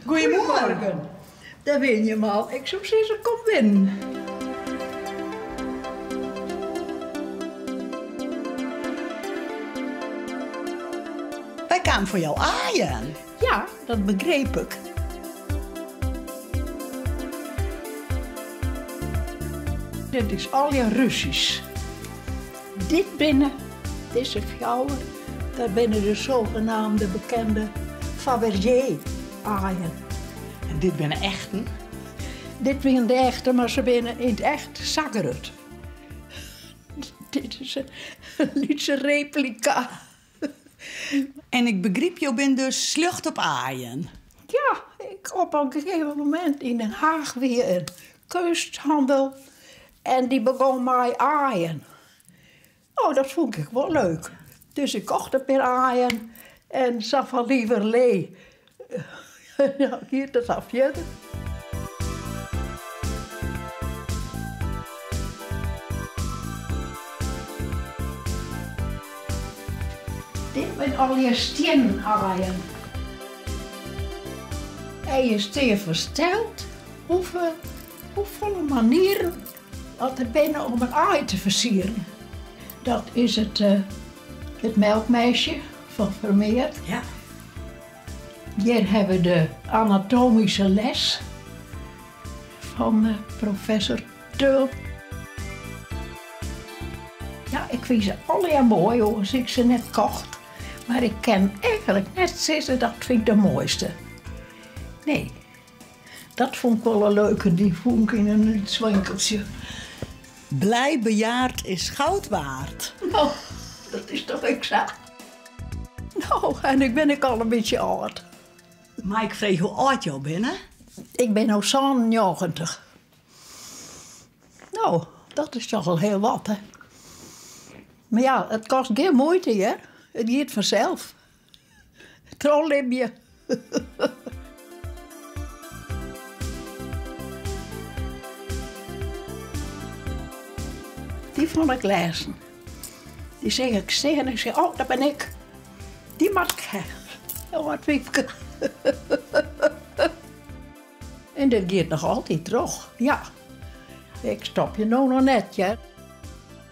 Goedemorgen. Dêr binne jim al. Ik soe sizze, kom binnen. Wy kamen foar jo aaien. Ja, dat begreep ik. Dit is allegear Russysk. Dit binne, dizze fjouwer, dat binne de zogenaamde bekende Fabergé-aaien. En dit binne echten? Dit binne de echte, mar se binne yn it echt sa grut. Dit is in lytse replika. En ik begryp, jo binne dus sljocht op aaien. Ja, ik op in gegeven momint yn Den Haach wie in keunsthandel en dy begûn mei aaien. Oh, dat fûn ik wol leuk. Dus ik kocht in pear aaien en sa fan lieverlee giet it al fierder. Dit binne allegear stiennen aaien. En je stean fersteld hoefolle manieren dat der binne om in aai te fersieren. Dat is it, it melkmeisje fan Vermeer. Hjir hawwe we de anatomyske les fan professor Tulp. Ja, ik fyn se allegear moai, oars hie ik se net kocht. Mar ik kin eigenlik net sizze dat fyn ik de moaiste. Nee, dat fûn ik wol in leuke, dy fûn ik yn in lyts winkeltsje. Blij bejaard is goud waard. No, dat is toch ek sa. No, en ik bin ek al in bytsje âld. Mei ik freegje hoe âld jo binne? Ik bin no 97. No, dat is toch al hiel wat, hè? Mar ja, it kostet gjin muoite, hear. It giet fansels. Trochlibje. Dy fûn ik lêzen. Dy seach ik stean en ik sei, oh, dat bin ik. Dy moat ik ha. Oh, wat wyfke. En dit giet noch altyd troch, ja. Ik stopje no noch net, hear.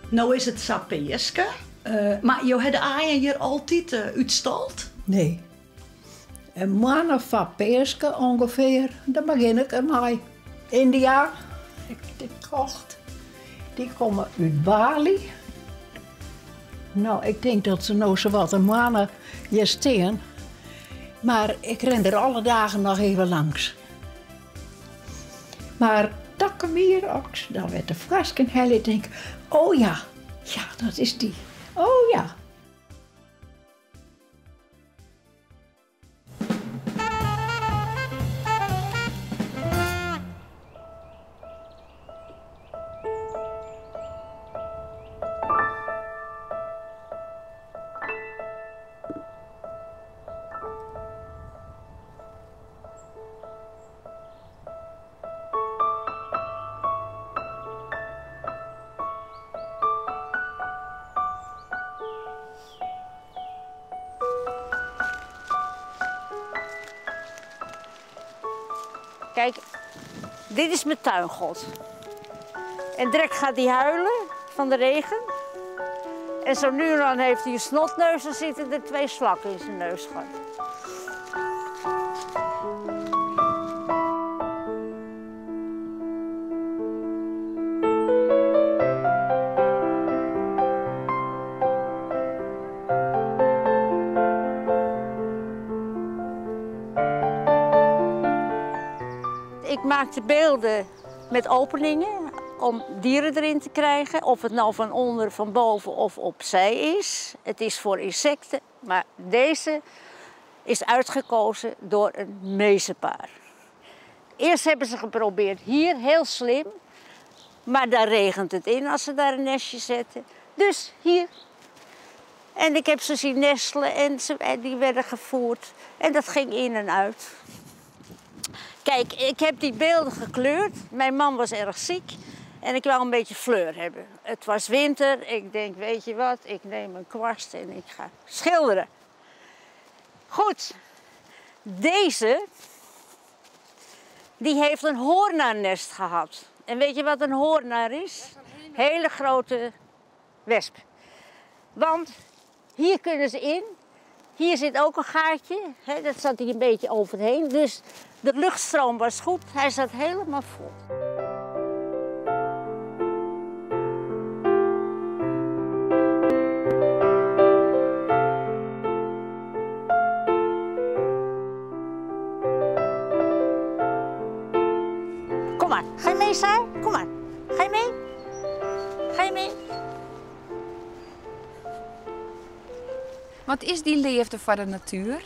No is it sa Peaske, mar jo ha de aaien hjir altyd útstald? Nee. In moanne foar Peaske ûngefear, dan begjin ik dermei. Yndia, ik dit kocht, dy komme út Bali. No, ik tink dat se no sawat in moanne hjir stean. Mar ik rin der alle dagen noch even langs. Mar takom jier, as ik se dan wer tefoarskyn helje, tink ik, oh ja, ja, dat is dy. Oh ja. Kijk, dit is mijn tuingod. En direct gaat hij huilen van de regen. En zo nu en dan heeft hij een snotneus en zitten er twee slakken in zijn neusgat. Ik maakte beelden met openingen om dieren erin te krijgen. Of het nou van onder, van boven of opzij is. Het is voor insecten, maar deze is uitgekozen door een mezenpaar. Eerst hebben ze geprobeerd hier, heel slim. Maar daar regent het in als ze daar een nestje zetten. Dus hier. En ik heb ze zien nestelen en die werden gevoerd. En dat ging in en uit. Kijk, ik heb die beelden gekleurd. Mijn man was erg ziek en ik wou een beetje fleur hebben. Het was winter. Ik denk, weet je wat, ik neem een kwast en ik ga schilderen. Goed, deze Die heeft een hoornaarnest gehad. En weet je wat een hoornaar is? Hele grote wesp. Want hier kunnen ze in. Hier zit ook een gaatje. Hè, dat zat hier een beetje overheen. Dus de luchtstroom was goed. Hij zat helemaal vol. Kom maar, ga je mee, Saar? Kom maar. Ga je mee? Ga je mee? Wat is die liefde voor de natuur?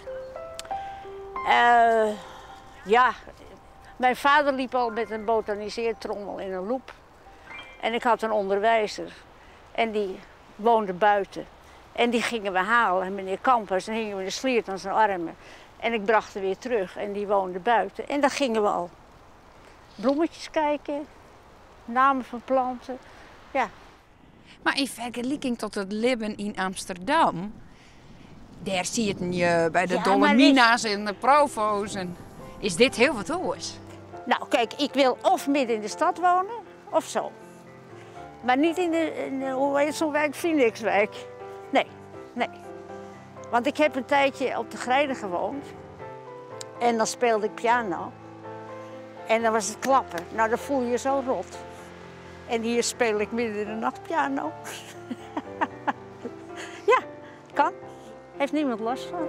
Ja, mijn vader liep al met een botaniseertrommel in een loep. En ik had een onderwijzer en die woonde buiten. En die gingen we halen, en meneer Kampers, en hingen we de sliert aan zijn armen. En ik bracht hem weer terug en die woonde buiten. En daar gingen we al bloemetjes kijken, namen van planten, ja. Maar in vergelijking tot het leven in Amsterdam, daar zie je het je bij de Ja, maar Dolomina's en de Provo's. En is dit heel wat anders? Nou, kijk, ik wil of midden in de stad wonen, of zo. Maar niet in de, hoe heet zo'n wijk, Phoenixwijk. Nee, nee. Want ik heb een tijdje op de Greide gewoond. En dan speelde ik piano. En dan was het klappen. Nou, dan voel je je zo rot. En hier speel ik midden in de nacht piano. Ja, kan. Heeft niemand last van.